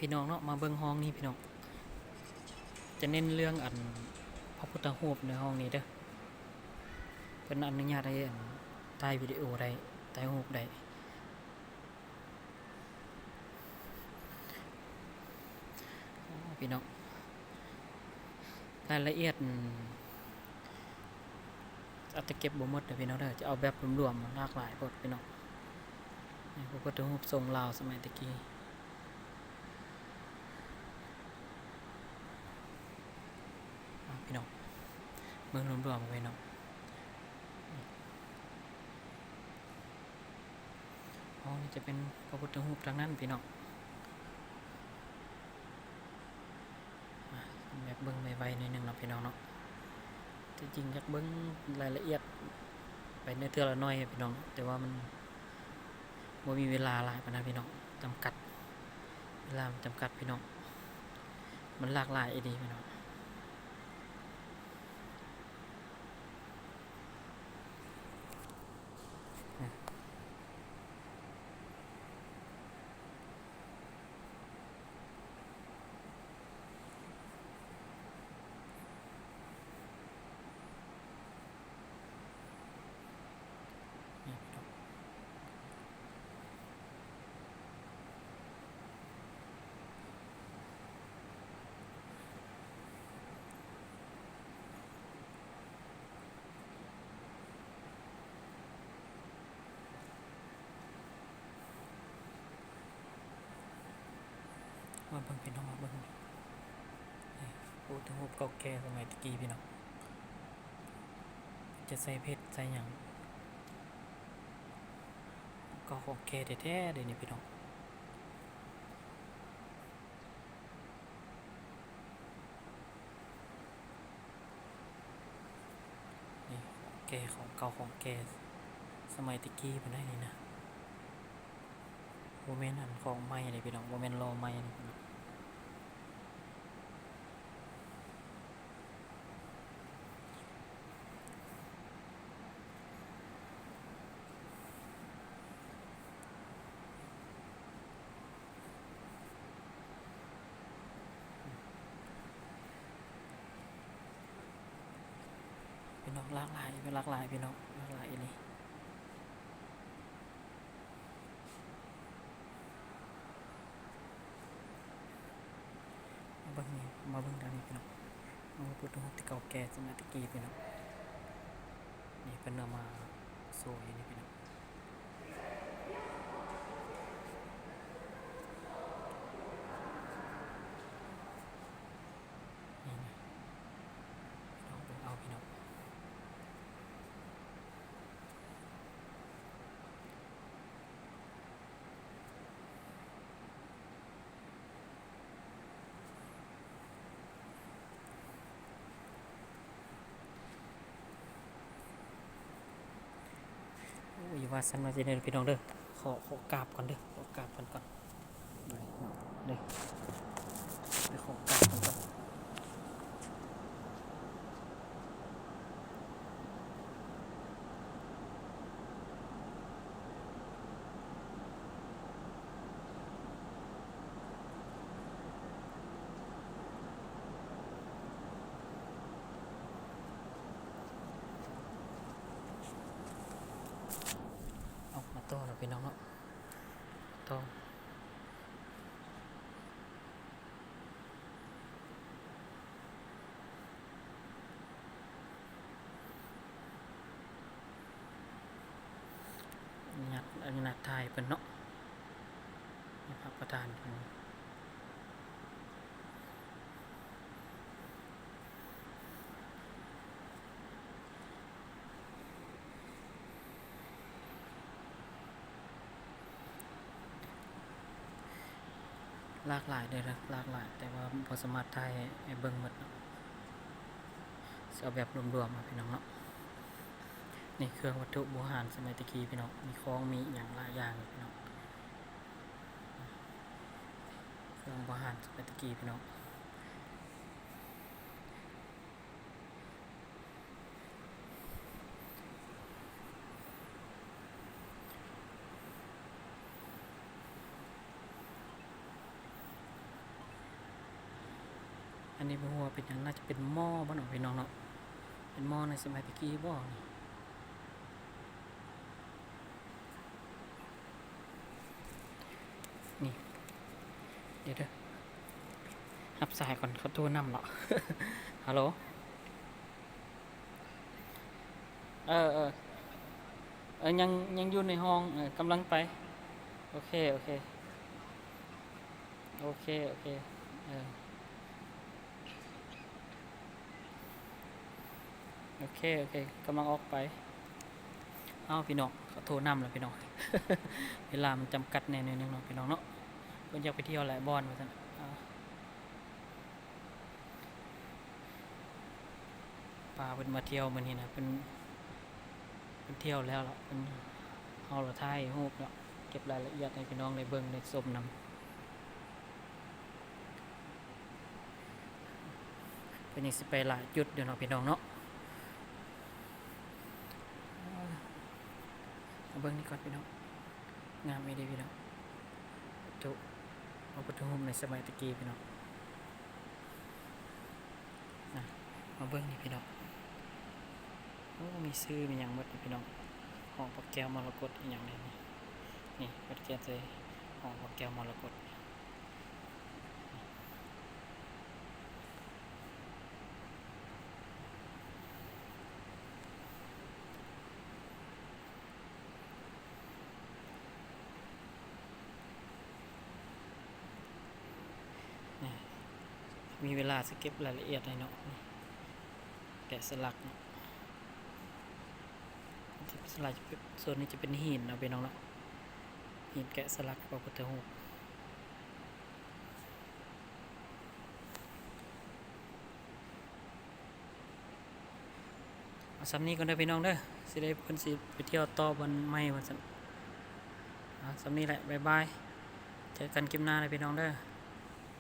ພີ່ນ້ອງເນາະ ມາເບິ່ງຫ້ອງນີ້ພີ່ນ້ອງ ຈະເນັ້ນເລື່ອງອັນພະພຸດທະຮູບໃນຫ້ອງນີ້ເດີ. ເພິ່ນອະນຸຍາດໃຫ້ອັນຖ່າຍວິດີໂອໄດ້ ຖ່າຍຮູບໄດ້. ພີ່ນ້ອງ ລາຍລະອຽດ ອາດຈະເກັບບໍ່ໝົດເດີພີ່ນ້ອງເດີ ຈະເອົາແບບລວມໆ ຫຼາກຫຼາຍໂພດພີ່ນ້ອງ. ນີ້ພະພຸດທະຮູບຊົງລາວສະໄໝແຕ່ກີ້ ພີ່ນ້ອງ ເບິ່ງລວມໆ ພີ່ນ້ອງ. ອໍ ນີ້ຈະເປັນພະພຸດທະຮູບທາງນັ້ນພີ່ນ້ອງ. ອ່າ ແບບເບິ່ງໄວໆ ໜ້ອຍໜຶ່ງເນາະພີ່ນ້ອງເນາະ ທີ່ຈິງຢາກເບິ່ງລາຍລະອຽດໄປໃນເທື່ອລະໜ້ອຍພີ່ນ້ອງ ແຕ່ວ່າມັນບໍ່ມີເວລາຫຼາຍປານໃດພີ່ນ້ອງ ຈຳກັດ ເວລາມັນຈຳກັດພີ່ນ້ອງ ມັນຫຼາກຫຼາຍອີ່ຫຼີພີ່ນ້ອງ. ມາເບິ່ງພີ່ນ້ອງ ມາເບິ່ງ ນີ້ ພະພຸດທະຮູບເກົ່າແກ່ສະໄໝແຕ່ກີ້ພີ່ນ້ອງ ຈະໃສ່ເພັດໃສ່ຫຍັງ ເກົ່າຂອງແກ່ແທ້ໆ ເດ້ນີ້ພີ່ນ້ອງ. ນີ້ຂອງແກ່ ຂອງເກົ່າຂອງແກ່ ສະໄໝແຕ່ກີ້ພຸ້ນໃດນີ້ນະ ບໍ່ແມ່ນອັນຂອງໃໝ່ເດ້ພີ່ນ້ອງ ບໍ່ແມ່ນຫຼໍ່ໃໝ່ເດ້ພີ່ນ້ອງ. ພີ່ນ້ອງ ຫຼາກຫຼາຍ ຫຼາກຫຼາຍພີ່ນ້ອງ ຫຼາກຫຼາຍອີ່ຫຼີ. ມາເບິ່ງນີ້ ມາເບິ່ງດ້ານນີ້ພີ່ນ້ອງ ພະພຸດທະຮູບທີ່ເກົ່າແກ່ສະໄໝແຕ່ກີ້ພີ່ນ້ອງ ນີ້ເພິ່ນເອົາມາໂຊຢູ່ນີ້ພີ່ນ້ອງ. ນີ້ນະ ພີ່ນ້ອງເບິ່ງເອົາພີ່ນ້ອງ. ໂອ້ຍ ວ່າຊັ້ນວ່າຊີ້ເດີພີ່ນ້ອງເດີ ຂໍ ຂໍກາບກ່ອນເດີ ຂໍກາບເພິ່ນກ່ອນ. ເດີ ໄປຂໍກາບເພິ່ນກ່ອນ. ເອົາ ມາຕໍ່ເນາະພີ່ນ້ອງເນາະ ຕໍ່. ອະນຸຍາດ ອະນຸຍາດຖ່າຍເພິ່ນເນາະ ໃຫ້ພະປະທານເພິ່ນ. ຫຼາກຫຼາຍເດີ ຫຼາກຫຼາຍ ແຕ່ວ່າບໍ່ສາມາດຖ່າຍໃຫ້ເບິ່ງໝົດເນາະ ຊິເອົາແບບລວມໆ ເອົາພີ່ນ້ອງເນາະ. ນີ້ເຄື່ອງວັດຖຸບູຮານສະໄໝແຕ່ກີ້ພີ່ນ້ອງ ມີຂອງ ມີອີ່ຫຍັງຫຼາຍຢ່າງພີ່ນ້ອງ ເຄື່ອງບູຮານສະໄໝແຕ່ກີ້ພີ່ນ້ອງ. ນີ້ ນີ້ບໍ່ຮູ້ວ່າເປັນຫຍັງ ໜ້າຈະເປັນໝໍ້ບໍ່ເນາະ ພີ່ນ້ອງເນາະ ເປັນໝໍ້ໃນສະໄໝແຕ່ກີ້ບໍ່ນີ້. ນີ້ ດຽວເດີ ຮັບສາຍກ່ອນ ເຂົາໂທນຳແລ້ວ. ຮັລໂຫຼ ເອີ ເອີ ເອີ ຍັງ ຍັງຢູ່ໃນຫ້ອງ ເອີ ກຳລັງໄປ. ໂອເຄ ໂອເຄ ໂອເຄ ໂອເຄ ເອີ ໂອເຄ ໂອເຄ ກຳລັງອອກໄປ. ເອົ້າ ພີ່ນ້ອງ ເຂົາໂທນຳແລ້ວ ພີ່ນ້ອງ ເວລາມັນຈຳກັດແດ່ໜ້ອຍໜຶ່ງເນາະ ພີ່ນ້ອງເນາະ. ເພິ່ນຢາກໄປທ່ຽວຫຼາຍບ່ອນວ່າຊັ້ນ. ເອົາ ພາເພິ່ນມາທ່ຽວມື້ນີ້ນະ ເພິ່ນ ເພິ່ນທ່ຽວແລ້ວລະ ເພິ່ນ ເຮົາລະຖ່າຍຮູບເນາະ ເກັບລາຍລະອຽດໃຫ້ພີ່ນ້ອງໄດ້ເບິ່ງໄດ້ຊົມນຳ. ເພິ່ນຍັງຊິໄປຫຼາຍຈຸດຢູ່ເນາະ ພີ່ນ້ອງເນາະ. ມາເບິ່ງນີ້ກ່ອນ ພີ່ນ້ອງ. ງາມອີ່ຫຼີພີ່ນ້ອງ ວັດຖຸ ພະພຸດທະຮູບໃນສະໄໝແຕ່ກີ້ພີ່ນ້ອງ. ນະ ມາເບິ່ງນີ້ພີ່ນ້ອງ ໂອ້ ມີຊື່ມີຫຍັງໝົດນີ້ພີ່ນ້ອງ ຫໍພະແກ້ວມໍລະກົດອີ່ຫຍັງນີ້ ນີ້ ເພິ່ນຂຽນໃສ່ຫໍພະແກ້ວມໍລະກົດ. ນີ້ ມີເວລາຊິເກັບລາຍລະອຽດໃຫ້ເນາະ ນີ້ ແກະສະຫຼັກເນາະ ແກະສະຫຼັກ ສ່ວນນີ້ຈະເປັນຫີນເນາະ ພີ່ນ້ອງເນາະ ຫີນແກະສະຫຼັກພະພຸດທະຮູບ. ເອົາສ່ຳນີ້ກ່ອນເດີພີ່ນ້ອງເດີ ຊິໄດ້ ເພິ່ນຊິໄປທ່ຽວຕໍ່ບ່ອນໃໝ່ວ່າຊັ້ນ. ເອົາສ່ຳນີ້ແຫຼະ ບາຍບາຍ ເຈີກັນຄລິບໜ້າເດີພີ່ນ້ອງເດີ.